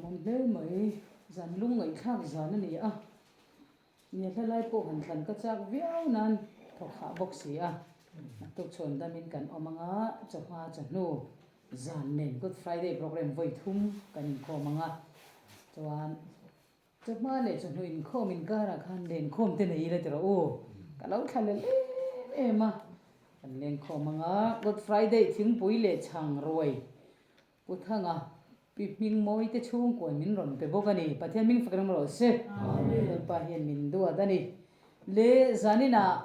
Lawmawm hle mai, zan lung ngaihthlak zan a ni a, nia hla lai pawh han thlan ka chak viau nan thawk hah bawk si a, naktuk chhuan damin kan awm anga chawhma chawhnu zan nen Good Friday program vawi thum kan inkhawm anga chuan Chawhma leh chawhnu inkhawm inkarah khan lenkhawm te nei ila ti rawh u. Ka lo thla lel em em a, kan lenkhawm anga Good Friday thingpui leh chhang ruai Pu Thanga Pi Hmingmawi te chhungkuan min rawn pe bawk a ni. Pathian hming fak ram rawh se. Lalpa hian min duat a ni. Le zaninah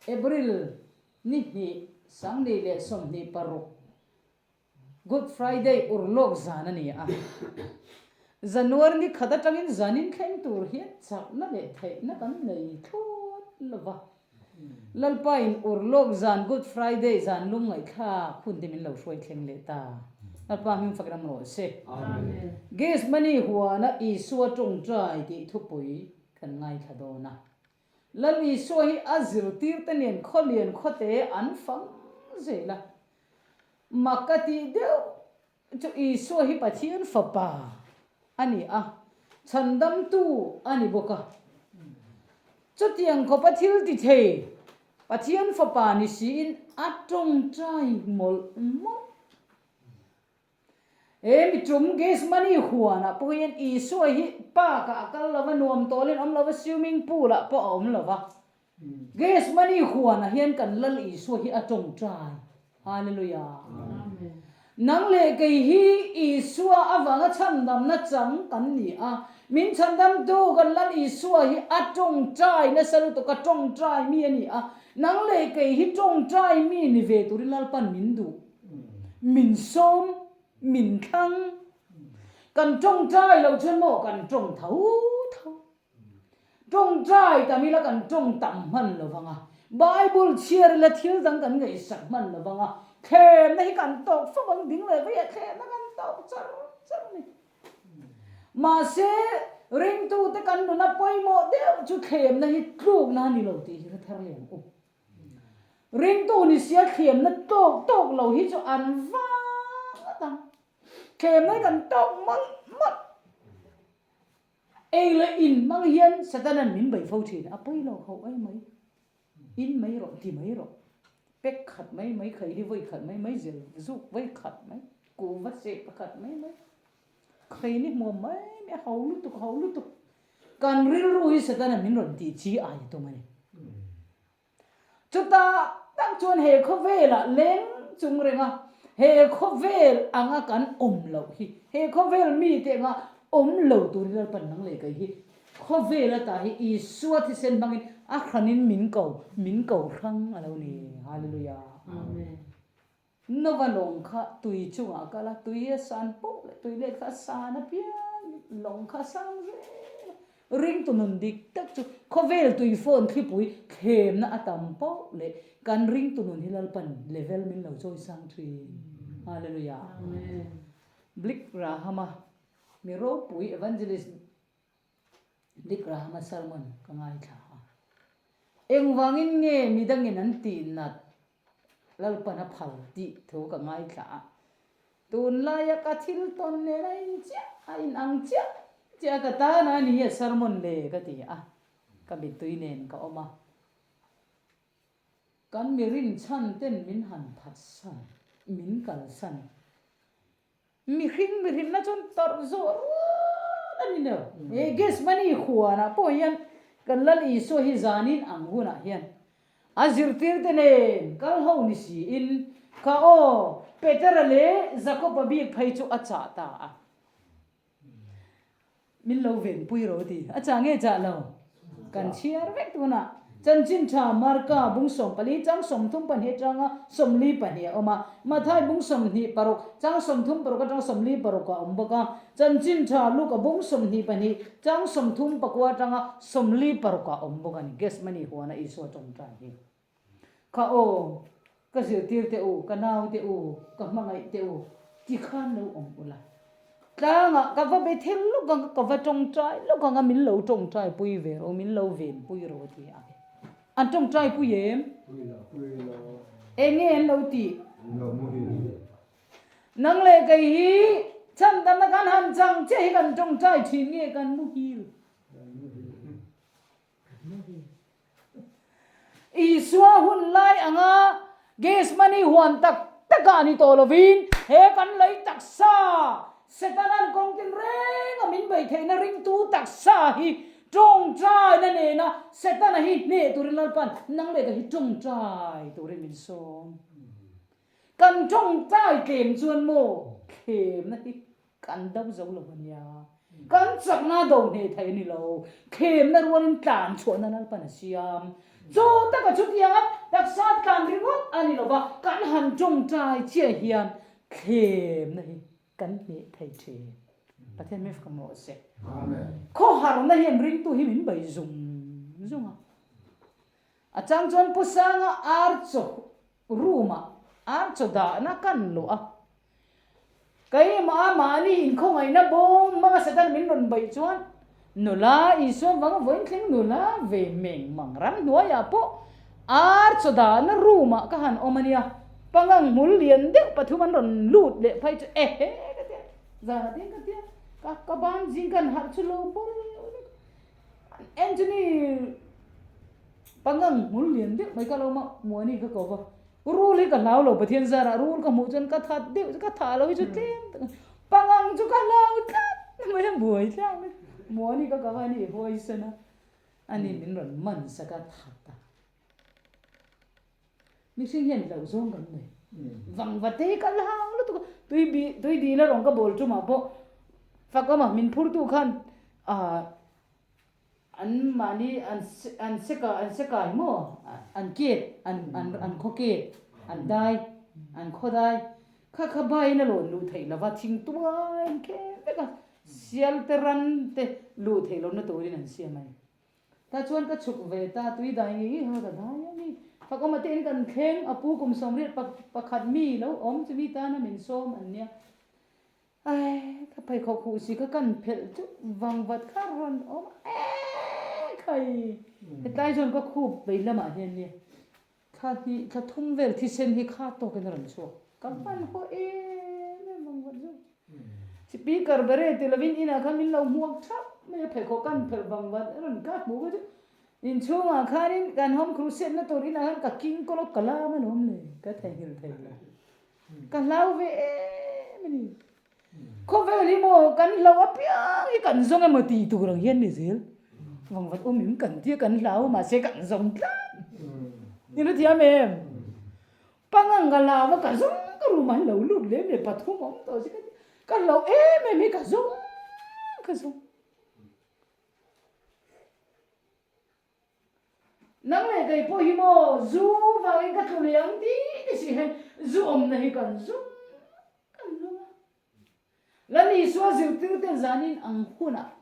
April ni hnih 20 leh 26 Good Friday urlawk zan a ni a, January ni khat atangin zanin thleng tur hian chakna leh theihna kan nei thlawt lo va. Lalpain urlawk zan Good Friday zan lung ngaihthlak hun te min lo hruai thleng leh ta. Lalpa hming fak ram rawh se. Gethsemane huana Isua tawngtai tih thupui kan ngaithla dawn a. Lal Isua hi a zirtirte nen khawlian khawte an fang zel a. Mak ka tih deuh chu Isua hi Pathian fapa a ni a, chhandamtu a ni bawk a. Chutiang khawpa thil ti thei Pathian fapa ni siin a tawngtai mawlh mawlh. He mi tum Gethsemane huanah pawh hian Isua hi park ah a kal lo va, nuam tawlin a awm lo va, swimming pool ah pawh a awm lo va. Gethsemane huanah hian kan Lal Isua hi a tawngtai. Hallelujah. Nang leh kei hi Isua avanga chhandamna chang kan ni a. Min chhandamtu kan Lal Isua hi a tawngtai nasa lutuk, a tawngtai mi a ni a. Nang leh kei hi tawngtai mi ni ve turin Lalpan min duh. Min sawm, min thlang. Kan tawngtai loh chuan maw kan tawng tho tho. Tawngtai tam ila kan tawng tam hman lo vang a, Bible chhiar ila thil dang kan ngaihsak hman lo vang a, thlemna hi kan tawk fo ang ding leh veiah thlemna kan tawk char char a ni. Mahse, ringtute kan nuna pawimawh deuh chu thlemna hi tlukna a ni lo tih hi hre thar leh ang u. Ringtu ni sia thlemna tawk tawk lo hi chu an vang ngawt ang. Thlemna hi kan tawk mawlh mawlh. Ei leh in hmang hian Satanan min bei fo thin. A pawi lo ho ai mai. In mai rawh, ti mai rawh. Pek khat mai mai, khaili vawi khat mai mai, zel zuk vawi khat mai, kuhva seh pakhat mai mai. Khaini hmuam mai mai, a ho lutuk, a ho lutuk. Kan rilru hi Satanan min rawn tih chi ai a tum a ni. Chutah tak chuan he khawvelah leng chung renga he khawvel anga kan awm loh hi, he khawvel mite anga awm lo turin Lalpan nang leh kei hi khawvel ata hi Isua thisen hmangin a hranin min ko, min ko hrang a lo ni. Hallelujah. Amen. Nova lawng kha tui chungah a kal a, tui a san poh leh tui let kha a san apiang in lawng kha a sang zel a. Ringtu nun dik tak chu khawvel tui phone thlipui thlemna a tam poh leh kan ringtu nun hi Lalpan level min lo chawi sang thin. Hallelujah. Blick Graham-a mi ropui evangelist Blick Graham-a sermon ka ngaithla a. Engvangin nge midangin an tih nat Lalpan a phal tih thu ka ngaithla a, tunlaia ka thil tawn nen a in chiah, a in ang chiah chiah a ka tan a ni a sermon le ka ti a, ka mittui nen ka awm a. Kan mi rinchhan ten min han phatsan, min kalsan. Mihring mihrinna chuan tawrh zawh rual a ni lo. He Gethsemane huanah pawh hian kan Lal Isua hi zanin ang hunah hian a zirtirte nen kal ho ni siin kha aw Petera leh Jakoba bik phei chu a chah ta a. Min lo venpui ro ti. A chah nge chah lo? Kan chhiar vek tunah. Chanchin tha Marka bung 14 chang 32 atanga 42 a awm a. Mathai bung 26 chang 36 atanga 46 a awm bawk a. Chanchin tha Luka bung 22 chang 34 atanga 46 a awm bawk a ni. Gethsemane huana Isua tawngtai hi. Kha aw, ka zirtir teh u, ka nau teh u, ka hmangaih teh u, ti khan lo awm ula. Tlangah ka va be thel lawk ang a, ka va tawngtai lawk ang a, min lo tawngtai pui ve rawh, min lo ven pui rawh ti a. An tawngtai pui em? Eng nge an lo tih? Nang leh kei hi. Chhandamna kan han chang chiah hi kan tawngtai thin nge kan muhil? Isua hun lai anga Gethsemane huan tak takah ni tawh lovin he kan lei taksa Setana'n kawng tinreng a min beih theihna ringtu taksa hi tawngtaina nena Setana hi hneh turin Lalpa'n nang leh ka hi tawngtai turin min sawm. Kan tawngtai tlem chuan maw thlemna hi Kan do zo lo a nia. Kan chakna do hneh thei a ni lo. Thlemna rualin tlan chhuahna Lalpan a siam. Chu taka chutianga taksa tlan ringawt a ni lo va, kan han tawngtai chiah hian thlemna hi kan hneh thei thin. Pathian hming fak rawh se. Khawharna hian ringtu hi min bei zung zung a. A chang chuan Pu Sanga ar chaw room-ah ar chaw dahna kan luh a. Keimah mahni inkhawngaihna bawm hmanga Satan min rawn beih chuan nula Isua vanga vawiin thleng nula ve meng mang ramhnuaiah pawh ar chaw dahna room-ah ka han awm a nia. Pangang hmul lian deuh pathum an rawn lut leh phei chu ehe ka tia, zanah ding ka tia, ka ka ban zing kan harh chu lo bawl vek a. Anthony pangang hmul lian deuh mai ka lo awm a, Muani ka ko va. Rul hi ka hlau lo Pathian zarah rul ka hmuh chuan ka that deuh chu ka thah lo hi chu tlem tak a ni. Pangang chu ka hlau tlat mai a buai thlak mai. Muani ka kava a ni huaisen a, ani min rawn man sak a that a. Mihring hian hlauh zawng kan nei. Vangva te hi ka hlau lutuk a, tui bih tui dil a rawn ka bawl tumah pawh fak awm a min phurtu khan ah An mahni an an seka an sekai maw an ket an an an khaw ket an dai an khaw dai kha kha baiin a lawn luh theih lova thing tuai an khem vek a sial te ran te luh theih lohna turin an siam a ni. Tah chuan ka chhuk ve ta tui dai ngei ngei ho ka dai a ni. Fakawma te in kan thleng a pu kum 80 pakhat mi lo awm chumi tana min sawm an nia. Ai, ka pheikhawk huh si ka kan phelh chu vangvat kha rawn awm a, eeh khai! Hetlai chuan ka khup vei lamah hian nia thla hnih thla thum vel thisen hi kha tawkin a rawn chhuak. Ka hmanhmawh em em vangvat zawk chu. Speaker bere ti lovin inah khan min lo hmuak thap mai a, pheikhawk kan phelh vangvat a rawn kap hmuh ka chu. Inchhungah khanin kan home crusade na tur inah khan ka king kawlawk ka lam alawm le, ka theihnghilh thei lo. Ka hlau ve em a ni. Khawvel hi maw kan hlau apiang hi kan zawng emaw tih tur ang hian ni zel. Vangvat awm in kan tia kan hlau mahse kan zawng tlat. Ni lo thiam em? Pangang ka hlau a ka zawng ka room ah hian lo lut lem leh pathum a awm tawh si ka ti. Ka hlau em em hi ka zawng ka zawng. Nang leh kei pawh hi maw zu vangin ka tlu leh ang tih ti si hian zu awmna hi kan zum kan zum a. Lal Isua zirtirte zanin ang hunah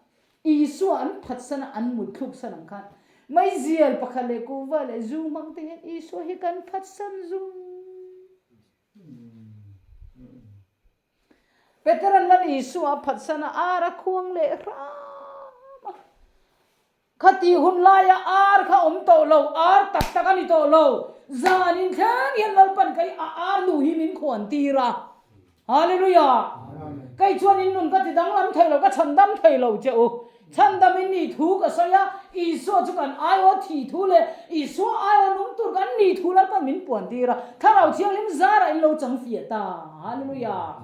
Isua an phatsan a, an mutthluk san ang khan meizial pakhat leh kuhva leh zu hmang te hian Isua hi kan phatsan zum. Petera'n Lal Isua a phatsan a, ar a khuang leh hram a. Khati hun laia ar kha awm tawh lo, ar tak tak a ni tawh lo. Zan inthleng hian Lalpan kei a ar nu hi min khuan tir a. Hallelujah! Kei chuan in nun ka ti danglam thei lo, ka chhandam thei lo che u. Chhandam in nih thu ka sawi a, Isua chu kan aiaw thi thu leh Isua aiaw nung tur kan nih thu Lalpan min puan tir a, Thlarau Thianghlim zarah in lo chang fiah ta. Hallelujah!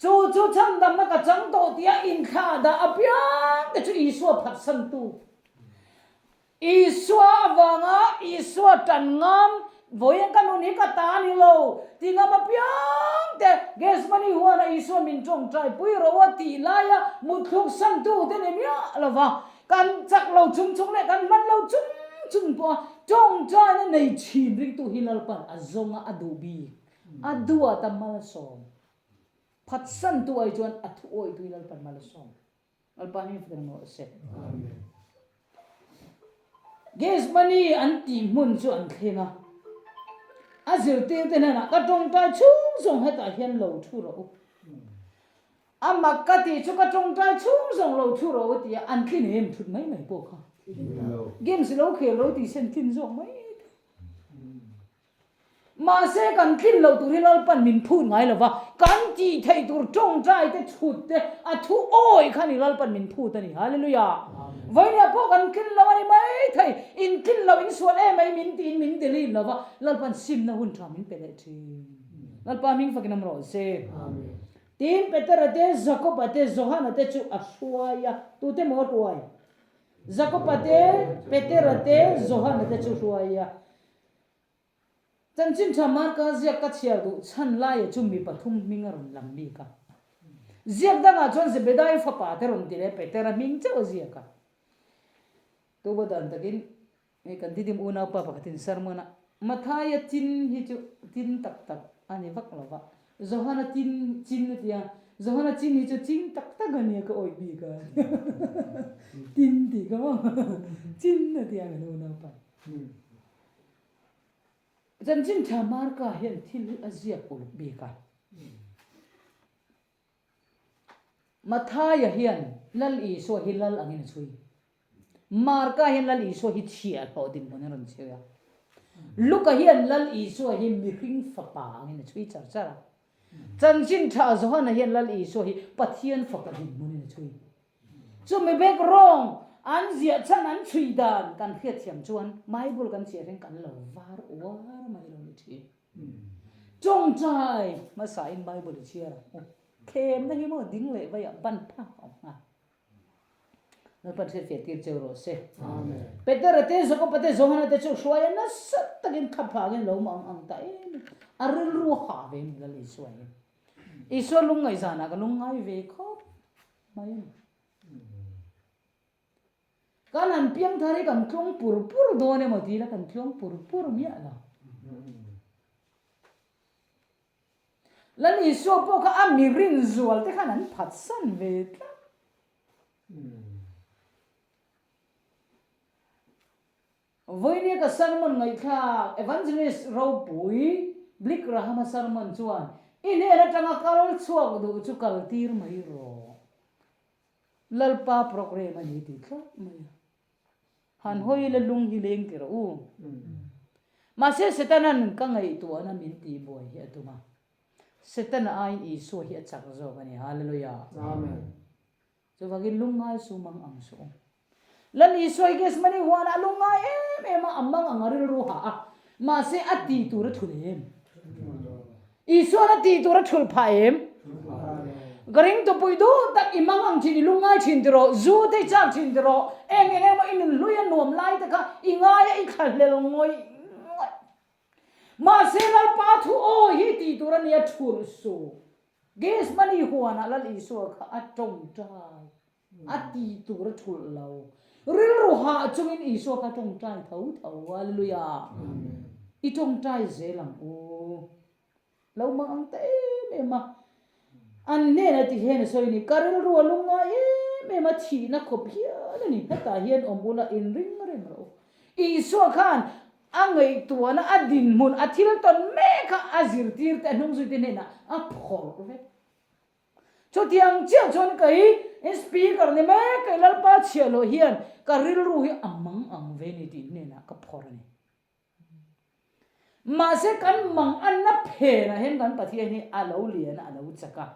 Chu chu chhandamna ka chang tawh tia inthlah dah apiang te chu Isua phatsantu. Isua avanga Isua tan ngam, vawiin ka nun hi ka ta ni lo ti ngam apiang te Gethsemane huana Isua min tawngtai pui ro a tih laia mutthluk santu te ni miah lo va, kan chak lo chung chung leh kan hman lo chung chung pawha tawngtaina nei thin ringtu hi Lalpan a zawnga a duh bik, a duat a malsawm. Phatsantu ai chuan a thu awih tui Lalpan malsawm. Lalpa hi fak rawh se. Gethsemane an tih hmun chu an thleng a. A zirtirte hnenah ka tawngtai chhung zawng hetah hian lo thu rawh u. A mak ka tih chu ka tawngtai chhung zawng lo thu rawh u tia an tlin em thut mai mai pawh kha. Games lo khel ro tih sen tlin zawk mai. Mahse kan tlin loh tur hi Lalpan min phut ngai lo va, kan tih theih tur tawngtai te chhut te a thu awi kha ni Lalpan min phut a ni. Hallelujah! Vawinia pawh kan tlin lo a ni mai thei, in tlin loh in sual em mai min tiin min delete lo va, Lalpan simna hun tha min pe leh thin. Lalpa hming fakin awm rawh se. Tin, Petera te, Jakoba te, Johana te chu a hruai a, tute maw a hruai? Jakoba te, Petera te, Johana te chu hruai a. Chanchin tha Marka ziak ka chhiar duh chhan laia chu mi pathum hming a rawn lam bik a. Ziak dangah chuan Zebedai fapa te rawn ti leh Petera hming chauh a ziak a. Tubo dan takin hei kan Didim unaupa pakhatin sermon a Mathaia chin hi chu tin tak tak a ni vak lo va, Johana tin chin a ti a, Johana chin hi chu chin tak tak a nia ka awih bik a tin tih ka maw chin a ti a kan unaupa. Chanchin tha Marka hian thil hi a ziak uluk bik a. Mathaia hian Lal Isua hi Lal angin a chhui. Marka hian Lal Isua hi chhiahhlawh dinhmun a rawn chhui a. Luka hian Lal Isua hi mihring fapa angin a chhui char char a. Chanchin tha Johana hian Lal Isua hi Pathian fapa dinhmunin a chhui. Chumi bek rawng an ziah chhan an chhui dan kan hriatthiam chuan Bible kan chhiah hian kan lo var uar mai lo ni thin. Tawngtai hmasain Bible i chhiar ang u. Thlemna hi maw ding leh vaiah ban phak a awm nghal. Lalpan hriatfiah tir cheu rawh se. Petera te, Jakoba te, Johana te chu hruaia nasa takin thlaphangin lo mang ang ta em em. A rilru a hah ve ni Lal Isua hi. Isua lungngaih zanah ka lungngai ve khawp mai a ni. Kan han piang thar hi kan tluang pur pur dawn emaw ti ila kan tluang pur pur miah lo. Lal Isua pawh kha a mi rinzual te khan an phatsan ve tlat. Vawinia ka sermon ngaihthlak Evangelist ropui Billy Graham-a sermon chuan i hnen atanga kal chhuak duh chu kal tir mai rawh. Lalpa program a ni ti tlat mai a. Han hawi ila lung hi leng ti rawh u. Mahse Setana'n ka ngaihtuahna min tihbuai hi a tum a. Setana aiin Isua hi a chak zawk a ni. Hallelujah. Amen. Chuvangin lungngai su mang ang suh u. Lal Isua hi Gethsemane huanah a lungngai em em a, a mang ang a rilru hah a. Mahse a tih tur a thul em? Isua'n a tih tur a thul phah em? Ka ring tupui duh tak i mang ang thin, i lungngai thin ti rawh, zu te i chak thin ti rawh, eng eng emaw i nun hlui a nuam lai te kha i ngai a i thlahlel ngawih ngawih. Mahse Lalpa thu aw hi tih tur a nia thulh suh. Gethsemane huanah Lal Isua kha a tawngtai, a tih tur a thulh lo. Rilru hah chungin Isua kha a tawngtai tho tho. Hallelujah! I tawngtai zel ang u. Lo mang ang ta em em a. An hnenah ti hian a sawi a ni, Ka rilru a lungngai em em a, thihna khawp hial a ni. Hetah hian awm ula inring reng rawh u. Isua khan A ngaihtuahna, a dinhmun, a thil tawn mek kha a zirtir te, a hnungzuite hnenah a phawrh vek. Chutiang chiah chuan kei speaker ni mek, kei Lalpa chhiah loh hian ka rilru hi a mang ang ve ni tih hnenah ka phawrh a ni. Mahse kan mang anna phenah hian kan Pathian hi a lo lian a, a lo chak a.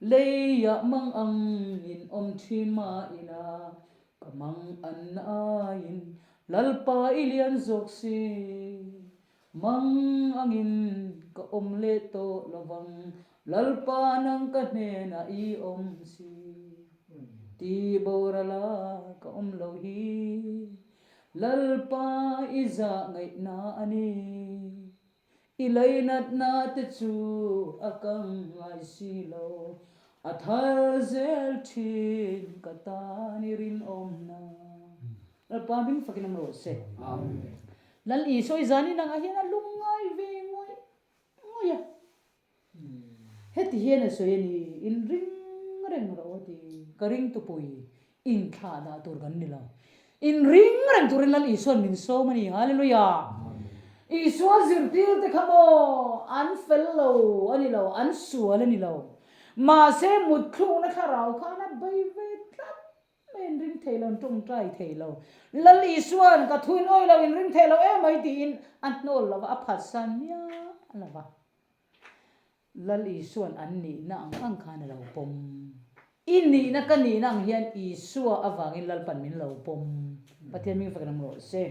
Leiah mang angin awm thin mah ila, ka mang an aiin Lalpa i lian zawk si. Mang angin ka awm leh tawh lovang, Lalpa nang ka hnenah i awm si. Ti borala ka awm lo hi, Lalpa i zah ngaihna a ni. I leinatna te chu a kang ngai si lo, a thar zel thin ka tan i rinawmna. Lalpa hming fakin awm rawh se. Lal Isua i zanin angah hian a lungngai ve ngawih ngawih a. Heti hian a sawi a ni, in ring reng rawh a ti. Ka ring tupui inthlah dah tur kan ni lo. In ring reng turin Lal Isua'n min sawm a ni. Hallelujah! Isua zirtir te kha maw an fel lo a ni lo, an sual a ni lo. Mahse mutthlukna thlarau khan a bei ve tlat. mai an ring thei lo, an tawngtai thei lo. Lal Isua'n ka thu in awi lo, in ring thei lo em mai tiin a hnawl lo va, a phatsan miah lo va. Lal Isua'n an nihna ang ang khan a lo pawm. I nihna ka nihna ang hian Isua avangin Lalpan min lo pawm. Pathian hming fakin awm rawh se.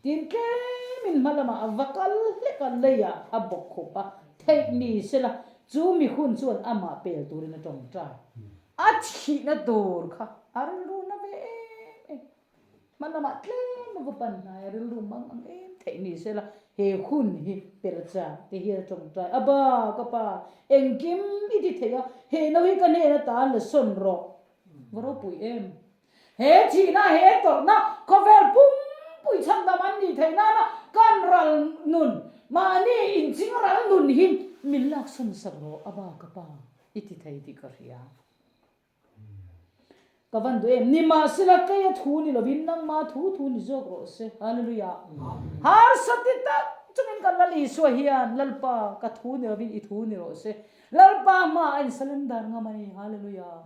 Tin tlemin hma lamah a va kal hlek a, leiah a bawk khup a, theih ni sela chu mi hun chuan amah pel turin a tawngtai. A thihna tur kha a rilru na ve em em. Hma lamah tlem a va pan hnai a rilru mang ang em theih ni sela he hun hi pel cha ti hian a tawngtai. Aba ka pa engkim i ti thei a, he no hi ka hnen atan la sawn rawh. Va ropui em. He thihna he tawrhna khawvel pumpui chhandam an nih theih nana kan ral nun mahni inching ral nun hi min laksawn sak rawh Aba ka pa i ti thei tih ka hria. Ka van duh em? Nimahsela kei a thu ni lovin nangma thu thu ni zawk rawh se. Hallelujah. Harsa ti tak chungin kan Lal Isua hian Lalpa ka thu ni lovin i thu ni rawh se. Lalpa hmaah a insurrender ngam a ni. Hallelujah.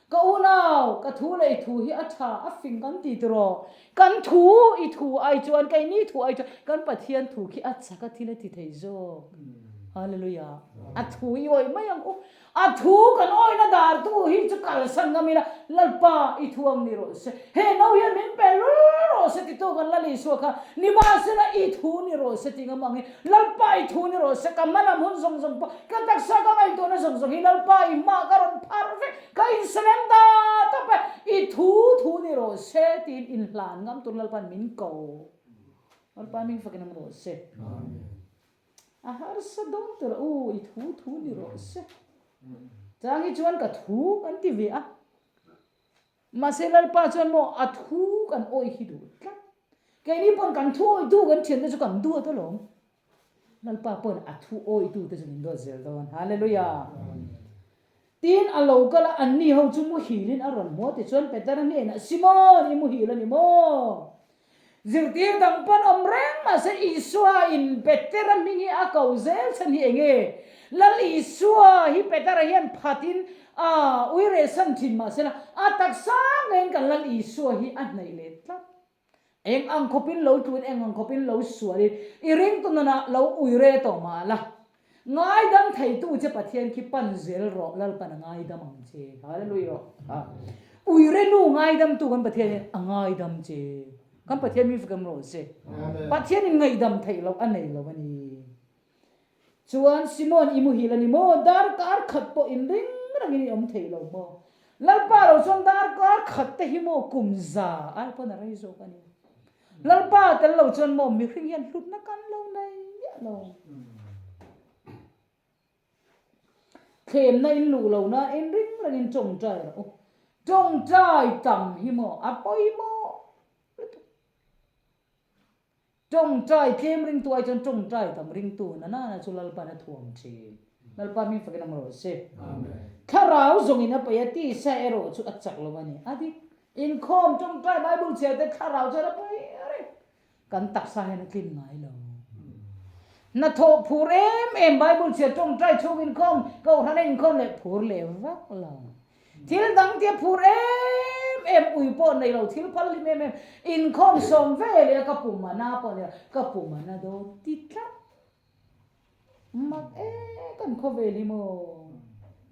Ka unau, ka thu leh i thu hi a tha, a fing kan ti tiraw? Kan thu i thu ai chuan, keini thu ai chuan kan Pathian thu khi a chak a thil a ti thei zawk. Hallelujah. A thu i awih mai ang u. A thu kan awihna dartu hi chu kalsan ngam ila, Lalpa i thu ang ni rawh se, he no hian min pe lul rawh se titu kan Lal Isua kha nimahsela i thu ni rawh se ti ngam ang i, Lalpa i thu ni rawh se, ka hmalam hun zawng zawng pawh, ka taksa ka ngaihtuahna zawng zawng hi Lalpa i hmah ka rawn phar vek, ka insurrender tawp e, i thu thu ni rawh se tiin inhlan ngam tur Lalpa'n min ko. Lalpa hming fakin awm rawh se. A harsa dawn tur a, u i thu thu ni rawh se. Chang hi chuan ka thu kan ti ve a. Mahse Lalpa chuan maw a thu kan awih hi duh tlat. Keini pawn kan thu awihtu kan thiante chu kan duat alawm. Lalpa pawn a thu awihtute chu min duat zel dawn. Hallelujah. Tin a lo kal a, anni ho chu muhilin a rawn hmu a tichuan Petera hnenah, Simon, i muhil a ni maw? Zirtir dang pawn awm reng mahse Isua in Petera hming hi a ko zel chhan hi eng nge? Lal Isua hi Petera hian phatin a uirehsan thin mahsela a taksa ngeiin kan Lal Isua hi a hnaih leh tlat. Eng ang khawpin lo tluin eng ang khawpin lo sualin i ringtu nunah lo uire tawh mah la. Ngaidam theitu che Pathian khi pan zel rawh, Lalpan a ngaidam ang che. Hallelujah. Uire nu ngaidamtu kan Pathian hian a ngaidam che. Kan Pathian mi fakam rawh se. Pathian in ngaihdam theih loh a nei lo a ni. Chuan Simon i muhil a ni maw? Darkar khat pawh in ring rengin i awm thei lo maw? Lalpa lo chuan darkar khat te hi maw kum za ai pawn a rei zawk a ni. Lalpa tel lo chuan maw mihring hian hlutna kan lo nei miah lo. Thlemna in luh lo nan in ring rengin tawngtai rawh u. Tawngtai tam hi maw a pawimawh lutuk. Tawngtai tlem ringtu ai chuan tawngtai tam ringtu na nana chu Lalpan a thuam thin. Lalpa hming fakin awm rawh se. Thlarau zawngin a paih a, tisa erawh chu a chak lo a ni. A dik. Inkhawm tawngtai Bible chhiar te thlarau chuan a paih reng. Kan taksa hian a tlin ngai lo. Hnathawh phur em em Bible chhiar tawngtai chhung inkhawm Kohhran a inkhawm leh phur leh vak lo. Thil dang tia phur em em ui pawh nei lo, thil phal hlim em em, inkhawm sawm ve leh a ka pum a na pawh ni lo, ka pum a na dawn ti tlat. Mak e kan khawvel hi maw?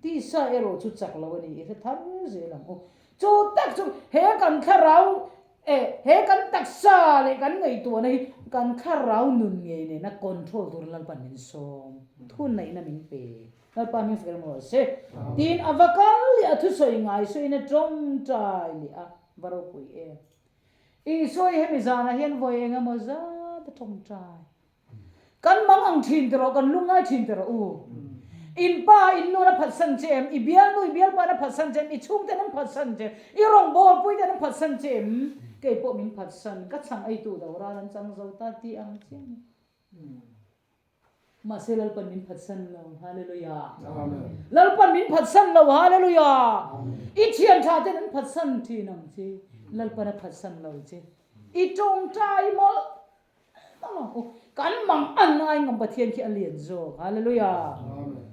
Tisa erawh chu chak lo a ni, i hre thar zel ang u. Chu tak chu he kan thlarau eh he kan taksa leh kan ngaihtuahna hi kan thlarau nun ngei nena control turin Lalpan min sawm, thuneihna min pe. Lalpa hming fel maw se. Tiin a va kal leh a thusawi ngai sawiin a tawngtai leh a va ropui em. Isua hi hemi zanah hian vawi eng emaw zat a tawngtai. Kan mang ang thin ti rawh, kan lungngai thin ti rawh u. In pa in nu an phatsan che em? I bialnu i bialpa an phatsan che em? I chhungten an phatsan che em? I rawngbawlpui ten an phatsan che em? Kei pawh min phatsan, ka chhang eitu do ral an chang zo ta ti ang chiah a ni. Mahse Lalpan min phatsan lo. Hallelujah. Amen. Lalpan min phatsan lo. Hallelujah. I thian tha ten an phatsan thin ang che. Lalpan a phatsan lo che. I tawngtai mawlh mawlh ang u. Kan mang an ai ngam Pathian khi a lian zawk. Hallelujah. Amen.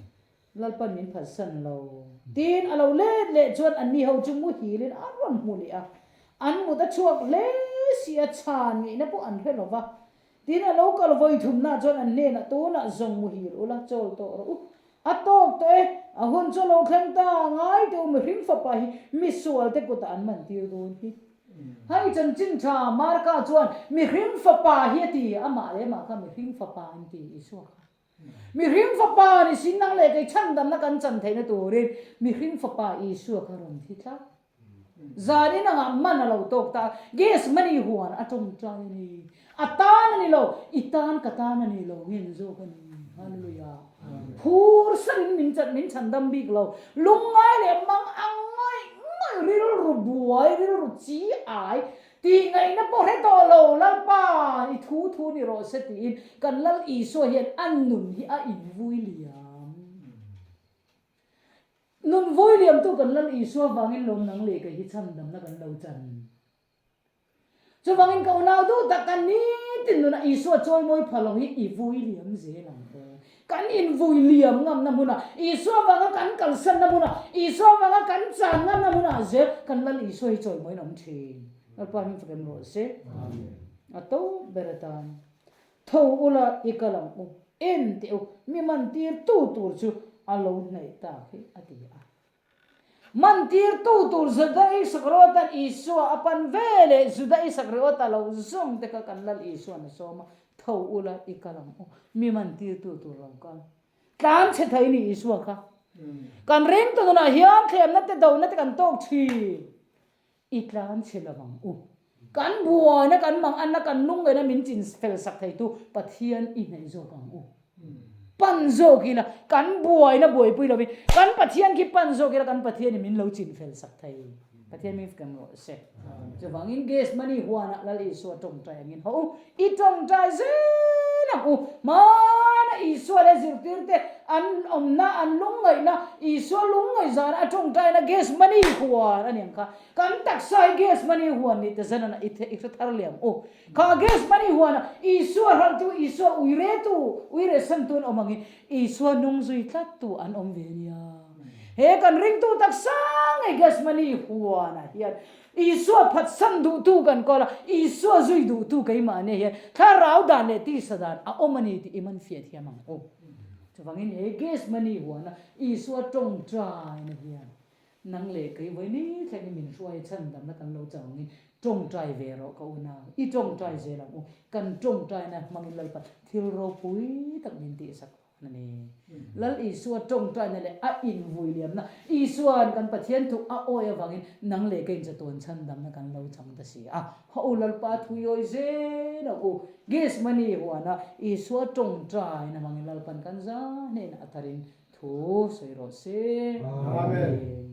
Lalpan min phatsan lo. Tiin a lo let leh chuan anni ho chu muhilin a rawn hmu leh a. An mut a chhuak hle si a, chhan ngeihna pawh an hre lo va. Tin, a lo kal vawi thumnah chuan an hnenah, Tunah zawng muhil ula, chawl tawh rawh u. A tawk tawh e, a hun chu a lo thleng ta, ngai teh u, mihring fapa hi misualte kutah an man tir dawn hi. Hei chanchin tha Marka chuan mihring fapa hi a ti, amah leh amah kha mihring fapa an ti, Isua kha. Mihring fapa ni sin nang leh kei chhandamna kan chan theihna turin mihring fapa Isua kha rawn thi tlat. Zanin angah man a lo tawk ta a, gas money huan a tawngtai a ni. A tan a ni lo, i tan ka tan a ni lo ngen zawk a ni. Hallelujah. Phur sarin min chan min chhandam bik lo. Lungngai leh mang ang ngawih ngawih rilru buai rilru chi ai tih ngaihna pawh hre tawh lo Lalpa i thu thu ni rawh se tiin kan Lal Isua hian a nun hi a invui liam. Nun vawi liamtu kan Lal Isua vangin lawm nang leh kei hi chhandamna kan lo chan. Chuvangin ka unau duh tak kan nitin nunah Isua chawimawi pha lo hi i vui liam zel ang u. Kan invui liam ngamna hmunah, Isua vanga kan kalsanna hmunah, Isua vanga kan chan ngamna hmunah zel kan Lal Isua hi chawimawiin a awm thin. Lalpa hming fakem rawh se. A to ber atan. Tho ula i kal ang u, en teh u, mi mantir tu tur chu a lo hnaih tak hi, a ti a. Mantir tu tur Juda Isakriota Isua a pan ve leh Juda Isakriota lo zawng te kha kan Lal Isua'n a sawm a, Tho ula i kal ang u, mi mantir tu tur lo kal. Tlan chhe thei ni Isua kha. Kan ringtu nunah hian thlemna te dona te kan tawk thin. I tlan chhe lo ang u. Kan buaina, kan manganna, kan lungngaihna min chin fel sak theitu Pathian i hnaih zawk ang u. Pan zawk ila, kan buaina buaipui lovin kan Pathian khi pan zawk ila kan Pathianin min lo chin fel sak thei. Pathian min fkem rawh se. Chuvangin Gethsemane huanah Lal Isua tawngtai angin haw u. I tawngtai zel ang u. Hmana Isua leh zirtirte an awmna, an lungngaihna, Isua lungngaih zana a tawngtaina Gethsemane huan a ni ang kha. Kan taksa hi Gethsemane huan ni te zanan i hre thar leh ang u. Kha Gethsemane huana Isua hralhtu, Isua uiretu, uiresantu an awm angin Isua nung zui tlattu an awm ve nia. He kan ringtu taksa ngei Gethsemane huanah hian Isua phatsan duhtu kan kawl a, Isua zui duhtu keimahni hian thlarau dan leh tisa dan a awm a ni tih i man fiah thiam ang u. Chuvangin he Gethsemane huana Isua tawngtaina hian nang leh kei vawi thlengin min hruai chhandamna kan lo chang angin tawngtai ve rawh ka unau, i tawngtai zel ang u, kan tawngtaina hmangin Lalpa thil ropui tak min tihsak a ni. Lal Isua tawngtaina leh a invui liamna, Isua'n kan Pathian thu a awi avangin nang leh keiin chatuan chhandamna kan lo chang ta si a. Haw u Lalpa thu i awi zel ang u. Gethsemane huana Isua tawngtaina hmangin Lalpan kan za hnenah a tharin thu sawi rawh se. Amen.